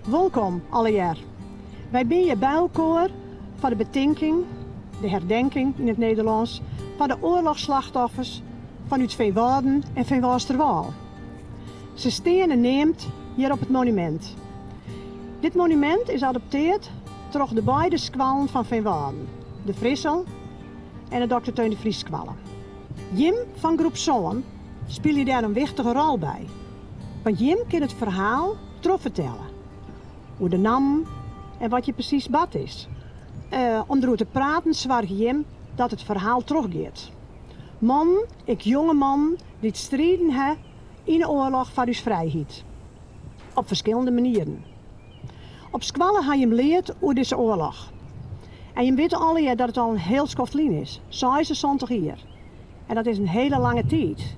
Wolkom allegear. Wy binne hjir by elkoar foar de betinking, de herdenking yn it Nederlânsk, foar de oarlochsslachtoffers fanút Feanwâlden en Feanwâldsterwâl. Se steane neamd hjir op it monumint. Dit monumint is adopteard troch de beide skoallen fan Feanwâlden, de Frissel en de Doctor Theun de Vries-skoalle. Jim fan groep sân spylje dêr in wichtige rol by, want jim kinne it ferhaal trochfertelle oer de nammen en wat hjir presys bard is. Om deroer te praten soargje jim dat it ferhaal trochgiet. Mannen, ek jonge mannen, dy't striden ha yn 'e oarloch foar ús frijheid. Op ferskillende manieren. Op skoalle ha jim leard oer dizze oarloch. En jim witte allegear dat it al in hiel skoft lyn is, 76 jier. En dat is in hiele lange tiid.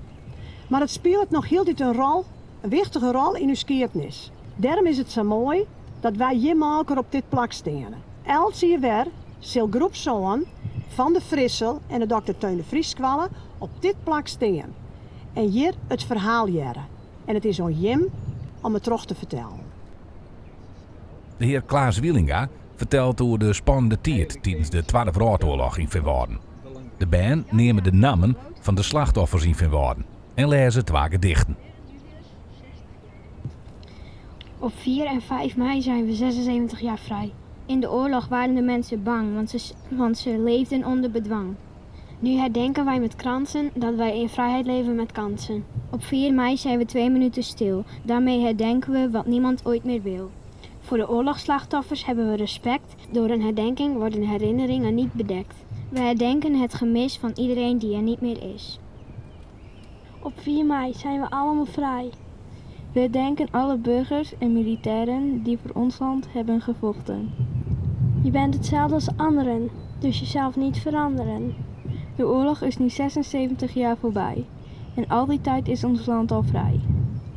Mar it spilet noch hieltyd in rol, in wichtige rol yn ús skiednis. Dêrom is it sa moai dat wy hjir mei elkoar op dit plak steane. Elts jier wer sil groep sân fan de Frissel en de Doctor Theun de Vries skoalle op dit plak stean en hjir it ferhaal hearre. En it is oan jim om it troch te fertellen. De hear Klaas Wielinga fertelt oer de spannende tiid tidens de Twadde Wrâldoarloch yn Feanwâlden. De bern neame de nammen fan de slachtoffers yn Feanwâlden en lêze twa gedichten. Op 4 en 5 mei zijn we 76 jaar vrij. In de oorlog waren de mensen bang, want ze leefden onder bedwang. Nu herdenken wij met kransen dat wij in vrijheid leven met kansen. Op 4 mei zijn we 2 minuten stil. Daarmee herdenken we wat niemand ooit meer wil. Voor de oorlogsslachtoffers hebben we respect. Door een herdenking worden herinneringen niet bedekt. We herdenken het gemis van iedereen die er niet meer is. Op 4 mei zijn we allemaal vrij. We herdenken alle burgers en militairen die voor ons land hebben gevochten. Je bent hetzelfde als anderen, dus jezelf niet veranderen. De oorlog is nu 76 jaar voorbij en al die tijd is ons land al vrij.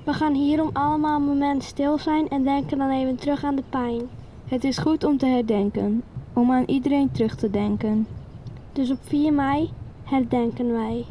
We gaan hierom allemaal een moment stil zijn en denken dan even terug aan de pijn. Het is goed om te herdenken, om aan iedereen terug te denken. Dus op 4 mei herdenken wij.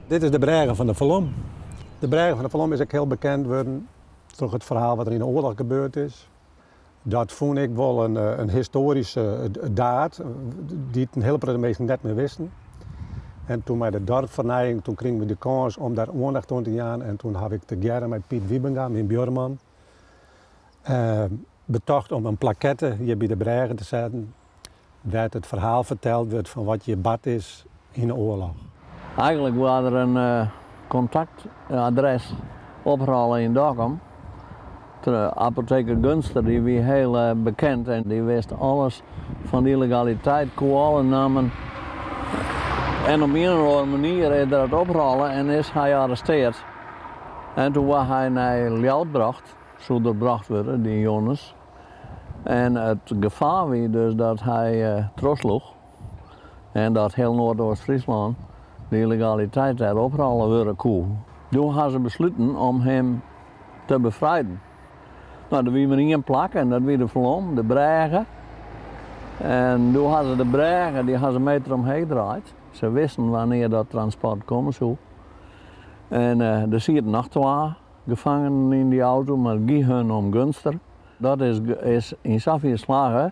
Dit is de brêge fan de Falom. De brêge fan de Falom is ek hiel bekend wurden troch it ferhaal wat der yn de oarloch gebeurd is. Dat fûn ik wol in histoaryske daad dy't in hiele protte minsken net mear wisten. En toen mei de dorpsfernijing, toen krigen we de kâns om dêr oandacht oan te jaan en toen haw ik tegearre mei Piet Wiebenga, myn buorman, betocht om in plakette hjir by de brêge te setten wêr't it ferhaal ferteld wurdt fan wat hjir bard is yn de oarloch. Eigenlik waard der in kontaktadres oprôle yn Dokkum. Apotheker Gunster dy wie hiel bekend en dy wist alles fan de yllegaliteit, koe alle nammen. En op ien of oare manier is der it oprôle en is hy arresteard. En toen waard hy nei Ljouwert brocht, soe er brocht wurde, dy jûns. En it gefaar wie dus dat hy trochsloech en dat hiel Noardoost-Fryslân de yllegaliteit dêr oprôle wurde koe. Doe ha se besluten om him te befrijden. No, der wie mar ien plak en dat wie de Falom, de brêge. En doe ha se de brêge, dy ha se meter omheech draaid. Se wisten wannear dat transport komme soe. En der sieten noch twa gefangenen yn dy auto, mar it gie hun om Gunster. Dat is, is yn safier slagge.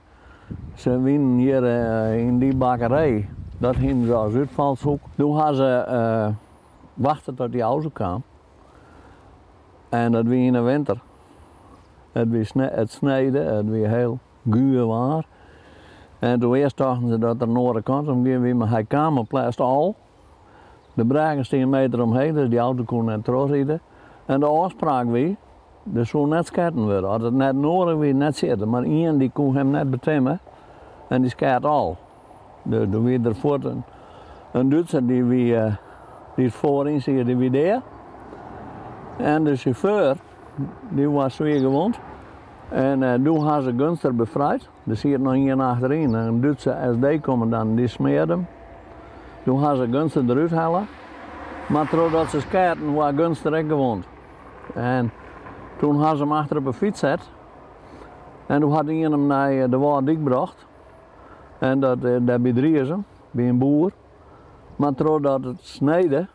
Se wienen hjir yn dy bakkerij, dat hienen se as útfalshoek. Doe ha se wachte tot dy auto kaam. En dat wie yn 'e winter. It wie it snijde, it wie hiel guer waar. En doe earst tochten se dat er in oare kant om gien wie, mar hy kaam op lêst al. De brêge stie in meter omheech, dus dy auto koe net trochride. En de ôfspraak wie, der soe net sketten wurde. As it net noadich wie, net sjitte. Mar ien dy koe him net betimme en dy skeat al. Dus doe wie der fuort in Dútser dy wie, dy't foaryn siet, dy wie dea. En de sjauffeur, dy waard swier gewond. En doe ha se Gunster befrijd. Der siet noch ien achteryn, in Dútse SD-kommandant, dy smearde him. Doe ha se Gunster derút helle, mar trochdat se skeaten waard Gunster ek gewond. En toen ha se him achter op 'e fyts set en doe hat ien him nei de Wâlddyk brocht. En dat dêr by Driezum, by in boer. Mar trochdat it snijde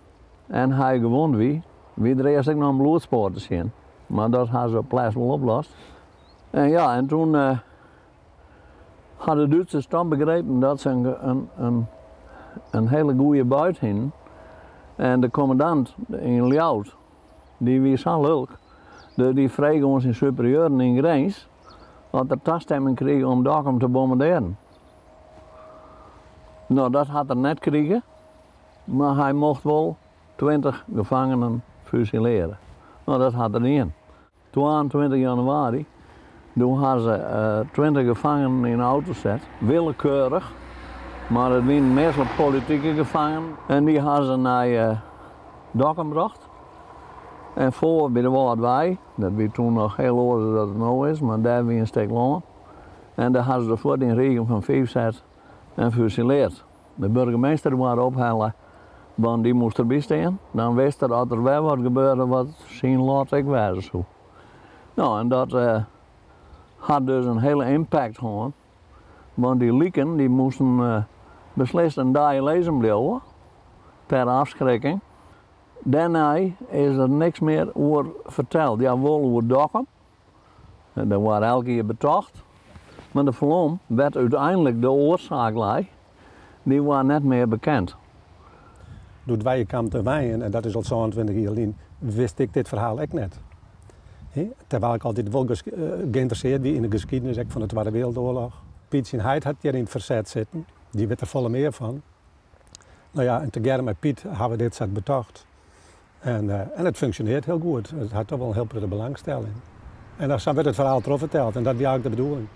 en hy gewond wie, wie der earst ek noch in bloedspoar te sjen. Mar dat ha se op lêst wol oplost. En ja, en toen ha de Dútsers dan begrepen dat se in hiele goede buit hienen. En de kommandant yn Ljouwert, dy wie sa lulk, dus dy frege oan syn superieuren yn Grins oft er tastimming krige om Dokkum te bombardearjen. No, dat hat er net krige, mar hy mocht wol 20 gefangenen fusilearje. No, dat hat er dien. 22 januari, doe ha se 20 gefangenen yn 'e auto set, willekeurich, mar it wienen meastal politike gefangenen en dy ha se nei Dokkum brocht. En foar by de Wâldwei, dat wie toen noch hiel oars as dat it no is, mar dêr wie in stik lân en dêr ha se de fuort yn rigen fan fiif set en fusileard. De burgemeester waard ophelle, want dy moast derby stean. Dan wist er as der wer wat gebeurde wat syn lot ek wêze soe. No, en dat hat dus in hiele impact hân, want dy liken dy moasten beslist in dei lizzen bliuwe, ter afschrikking. Dêrnei is der niks mear oer ferteld. Ja, wol oer Dokkum. Dat waard elk jier betocht. Mar de Falom, wêr't úteinlik de oarsaak lei, dy waard net mear bekend. Doe't wy kamen te wenjen, en dat is al 27 jier lyn, wist ik dit ferhaal ek net. Terwijl ik altyd wol geïnteresseerd wie yn de geskiednis, ek fan de Twadde Wereldoorlog. Piet syn heit hat hjir yn it ferset sitten, dy wit der folle mear fan. No ja, en tegearre mei Piet ha we dit sa betocht. En, en it funksjonearret hiel goed. It hat toch wol in hiel protte belangstelling. En dan sa wurdt it ferhaal trochferteld en dat wie eigentlik de bedoeling.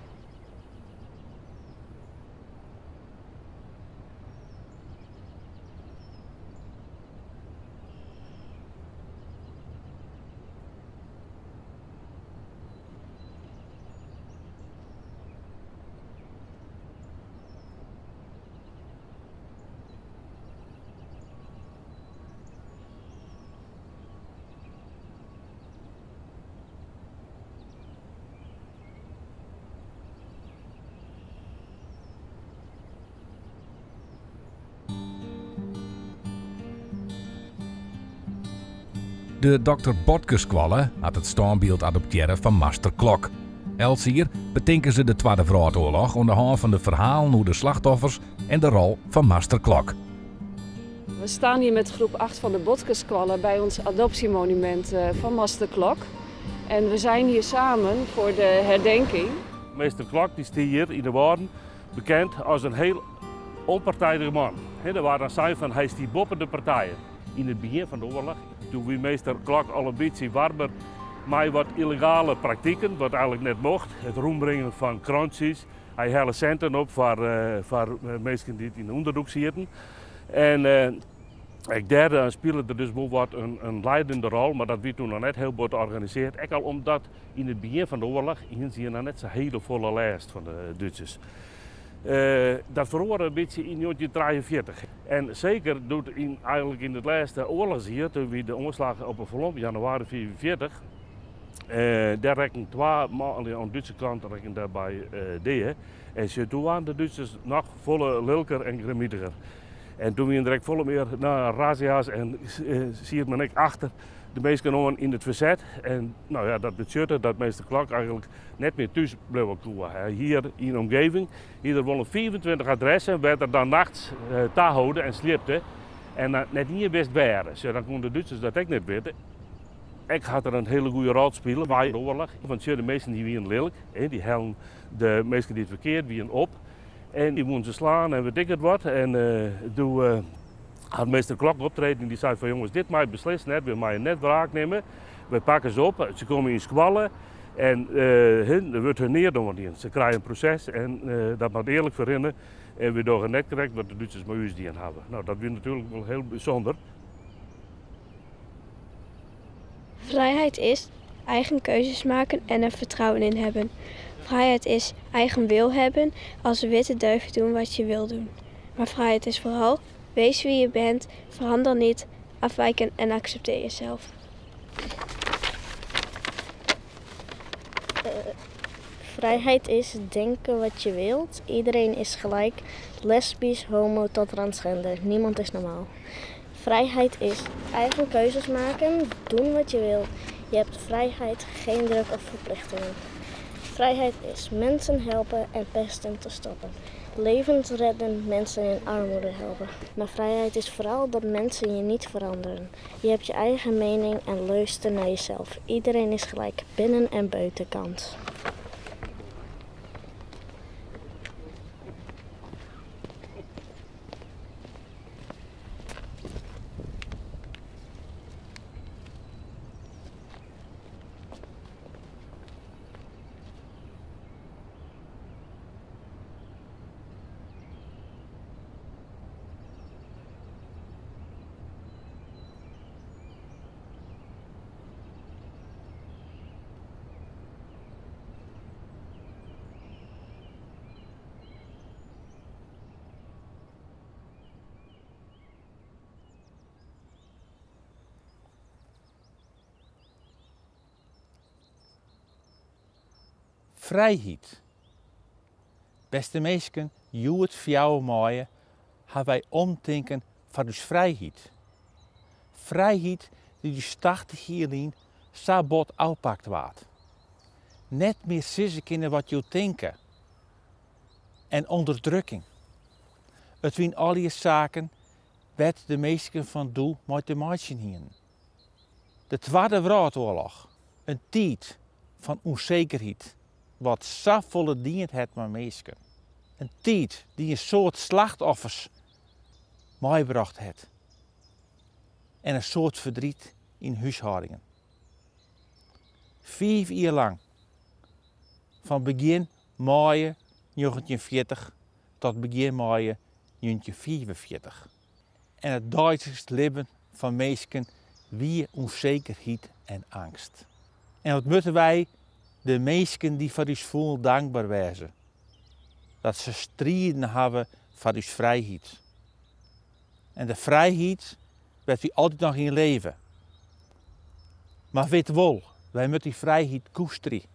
De Dokter Botkeskoalle hat it stânbyld adoptearre fan master Klok. Elts jier betinke se de Twadde Wrâldoarloch oan de hân fan de ferhalen oer de slachtoffers en de rol fan master Klok. We staan hier met groep 8 van de Botkeskoalle bij ons adoptiemonument eh, van Master Klok. En we zijn hier samen voor de herdenking. Meester Klok die stiet hjir yn de Wâlden bekend as in hiel ûnpartijdige man. Der waard dan sein fan hy stiet boppe de partijen. Yn it begjin fan de oarloch, doe wie meester Klok al in bytsje warber. Mei wat yllegale praktiken, wat eigenlik net mocht, it rûnbringen fan krantsjes. Hy helle sinten op foar foar minsken dy't yn de ûnderdûk sieten. En ek dêr spile er dus wol wat in leidende rol, mar dat wie toen noch net hiel bot organisearre. Ek al omdat yn it begjin fan de oarloch hiene se hjir noch net sa hiele folle lêst fan de Dútsers. Dat feroare in bytsje yn 1943. En seker doe't yn eigenlik yn it lêste oarlochsjier, toen wie de oanslach op 'e Falom, januari 45, dêr rekken twa manlju oan de Dútse kant rekken dêrby dea. En sjoch, doe waarden de Dútsers noch folle lilker en grimmitiger. En toen wiene der ek folle mear razzia's en siet men ek achter de minsken oan yn it ferset. En no ja, dat betsjutte dat meester Klok eigenlik net mear thús bliuwe koe. Hy hie yn de omgeving hie er wol in 25 adressen wêr't er dan nachts taholde en sliepte. En net ien wist wêr. Sjoch, dan koene de Dútsers dat ek net witte. Ek hat er in hiele goede rol spile by de oarloch. Want sjoch, de minsken dy wiene lilk. Dy hellen de minsken dy't ferkeard wiene op. En dy woene se slaan en wit ik it wat. En doe hat meester Klok optreden en dy sei fan jonges, dit mei beslist net, wy meie net wraak nimme. Wy pakke se op, se komme yn skoalle en der wurdt hun neat oan dien. Se krije in proses en dat moat earlik ferrinne en wy dogge net krekt wat de Dútsers mei ús dien hawwe. No, dat wie natuerlik wol hiel bysûnder. Vrijheid is eigen keuzes maken en er vertrouwen in hebben. Vrijheid is eigen wil hebben, als witte duif doen wat je wil doen. Maar vrijheid is vooral, wees wie je bent, verander niet, afwijken en accepteer jezelf. Vrijheid is denken wat je wilt. Iedereen is gelijk. Lesbisch, homo tot transgender. Niemand is normaal. Vrijheid is eigen keuzes maken, doen wat je wilt. Je hebt vrijheid, geen druk of verplichtingen. Vrijheid is mensen helpen en pesten te stoppen. Levens redden, mensen in armoede helpen. Maar vrijheid is vooral dat mensen je niet veranderen. Je hebt je eigen mening en luister naar jezelf. Iedereen is gelijk, binnen- en buitenkant. Frijheid. Bêste minsken, hjoed fjouwer maaie ha wy omtinken foar ús frijheid. Frijheid dy't ús 80 jier lyn sa bot ôfpakt waard. Net mear sizze kinne wat jo tinke. En ûnderdrukking. It wiene allegear saken wêr't de minsken fan doe mei te meitsjen hienen. De Twadde Wrâldoarloch, in tiid fan ûnsekerheid, wat safolle dien hat mei minsken. In tiid dy't in soad slachtoffers meibrocht hat en in soad ferdriet yn húshâldingen. Fiif jier lang, fan begjin maaie 1940 tot begjin maaie 1945. En it deistich libben fan minsken wie ûnsekerheid en eangst. En wat moatte wy de minsken dy't foar ús foelen dankber wêze. Dat se striden hawwe foar ús frijheid. En de frijheid wêr't wy altyd noch yn leve. Mar wit wol, wy moatte dy frijheid koesterje.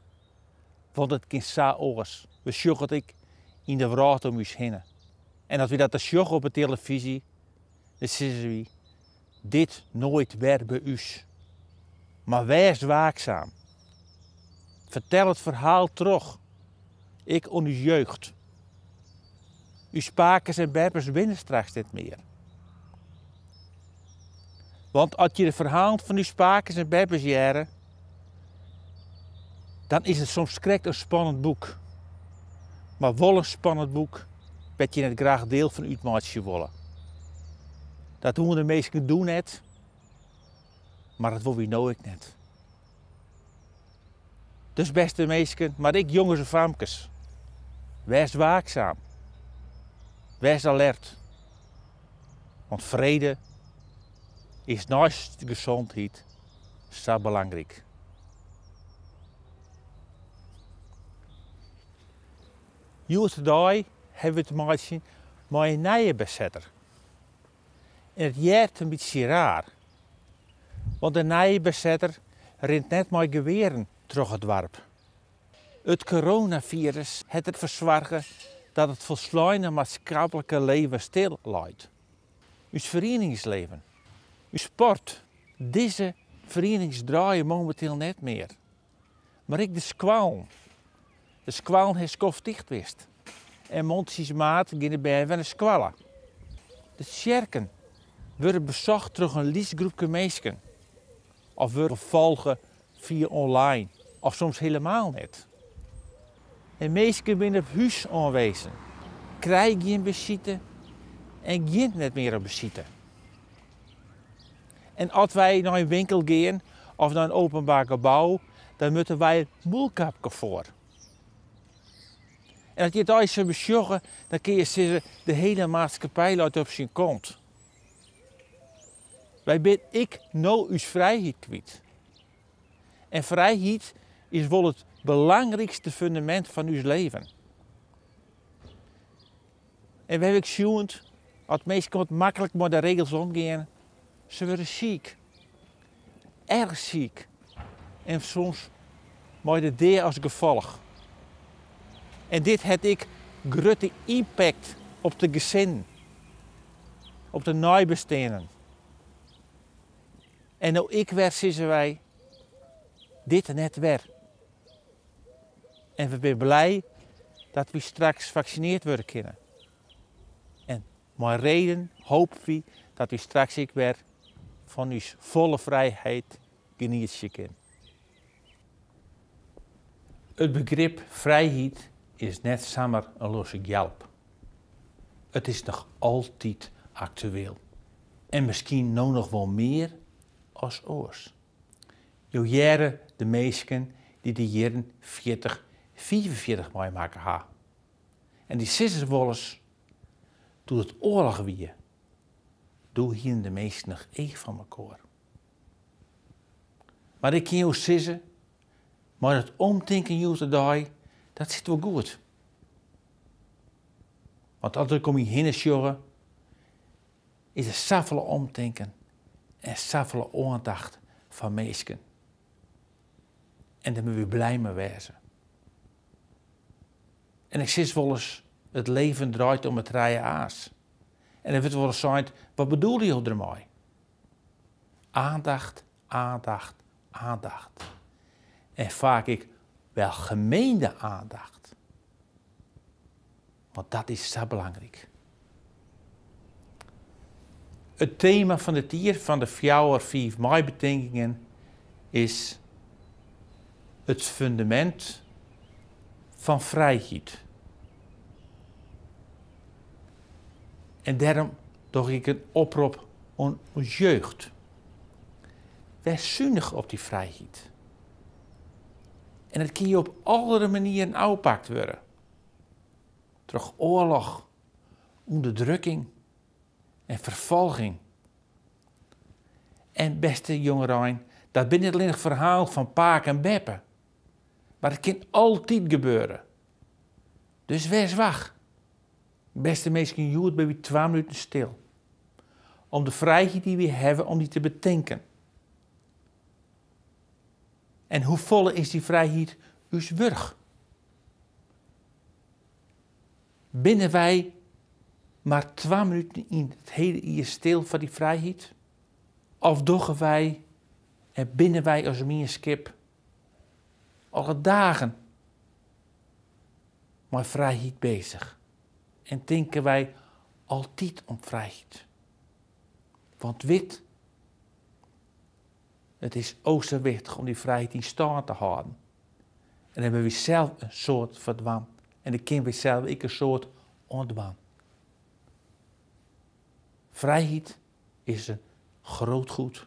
Want it kin sa oars. We sjogge it ek yn de wrâld om ús hinne. En as wy dat dan sjogge op 'e telefyzje, dan sizze wy, dit noait wer by ús. Mar wês waaksaam. Fertel it ferhaal troch, ek oan ús jeugd. Us pakes en beppes binne straks net mear. Want as je de ferhalen fan ús pakes en beppes hearre, dan is it soms krekt in spannend boek. Mar wol in spannend boek wêr't je net graach diel fan útmeitsje wolle. Dat woene de minsken doe net, mar dat wolle wy no ek net. Dus bêste minsken, mar ek jonges en famkes, wês waaksaam. Wês alert. Want frede is neist de gesondheid sa belangryk. Hjoed-de-dei hawwe we te meitsjen mei in nije besetter. En it heart in bytsje raar, want de nije besetter rint net mei gewearen troch it doarp. It coronafirus hat derfoar soarge dat it folsleine maatskiplike leven stil leit. Us ferieningsleven, ús sport, dizze ferienings draaie mominteel net mear. Mar ek de skoallen. De skoallen ha skoft ticht west. En montsjesmaat gean de bern wer nei skoalle. De tsjerken wurde besocht troch in lyts groepke minsken. Of wurde folge fia online. Of soms helemaal net. En minsken binne op hús oanwezen, krije gjin besite en gean net mear op besite. En as wy nei in winkel gean of nei in openbaar gebou, dan moatte wy in mûlkapke foar. En as je it eins sa besjogge, dan kinne je sizze, de hiele maatskippij leit op syn kont. Wy binne ek no ús frijheid kwyt. En frijheid is wol it belangrykste fundamint fan ús leven. En we hawwe ek sjoen, as minsken wat maklik mei de regels omgean, se wurde siik. Erch siik. En soms mei de dea as gefolch. En dit hat ek grutte ympakt op de gesinnen, op de neibesteanden. En no ek wer sizze wy, dit net wer. En we binne blij dat wy straks faksinearre wurde kinne. En mei reden hoopje wy dat wy straks ek wer fan ús folle frijheid genietsje kinne. It begrip frijheid is net samar in losse gjalp. It is noch altyd aktueel. En miskien no noch wol mear as oars. Jo hearre de minsken dy't de jierren 40, 45 meimakke ha. En dy sizze wolris, doe't it oarloch wie, doe hiene de minsken noch each foar mekoar. Mar ik kin jo sizze, mei dat omtinken hjoed-de-dei, dat sit wol goed. Want as ik om my hinne sjogge, is der safolle omtinken en safolle oandacht foar minsken. En dêr moatte we blij mei wêze. En ik sis wolris, it leven draait om 'e trije A's. En dan wurdt wolris sein, wat bedoele jo dermei? Aandacht, aandacht, aandacht. En faak ek welgemeende aandacht. Want dat is sa belangryk. It tema fan dit jier fan de fjouwer, fiif maaibetinkingen is it fundamint fan frijheid. En dêrom doch ik in oprop oan ús jeugd. Wês sunich op dy frijheid. En it kin je op allerlei manieren ôfpakt wurde. Troch oarloch, ûnderdrukking en ferfolging. En bêste jongerein, dat binne net allinnich ferhalen fan pake en beppe. Mar it kin altyd gebeure. Dus wês wach. Bêste minsken, hjoed binne wy 2 minuten stil. Om de frijheid dy't wy hawwe, om dy te betinken. En hoefolle is dy frijheid ús wurdich? Binne wy mar 2 minuten yn it hiele jier stil foar dy frijheid? Of dogge wy en binne wy as mienskip alle dagen mei frijheid beuzich? En tinke wy altyd om frijheid? Want wit, it is o sa wichtich om dy frijheid yn stân te hâlden. En dêr moatte wy sels in soad foar dwaan. En dêr kinne wy sels ek in soad oan dwaan. Frijheid is in grut goed.